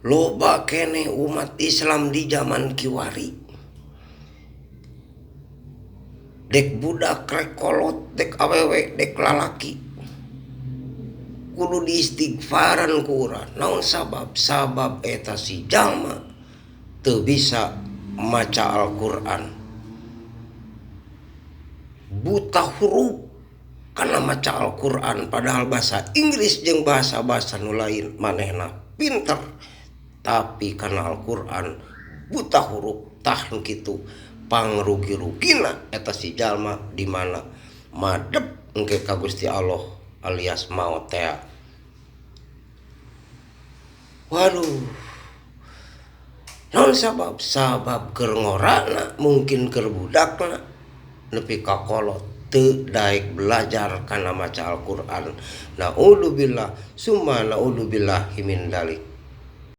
Loba keneh umat Islam di zaman kiwari. Dek budak rek kolot, dek awewe, dek lalaki. Kudu diistighfaran ku urang. Naon sabab? Sabab eta si jalma teu bisa maca Al-Qur'an. Buta huruf kana maca Al-Qur'an padahal bahasa Inggris jeung bahasa-bahasa nu lain manehna pinter tapi kana Al-Qur'an buta huruf tah nu kitu pangrugi-rugina eta si jalma di mana madep engke ka Gusti Allah alias maot tea. Waduh naon sabab sabab keur ngorana mungkin keur budakna nepi ka kolot teu daek belajar kana maca Al-Qur'an naudzubillah summa naudzubillahi min dzalik.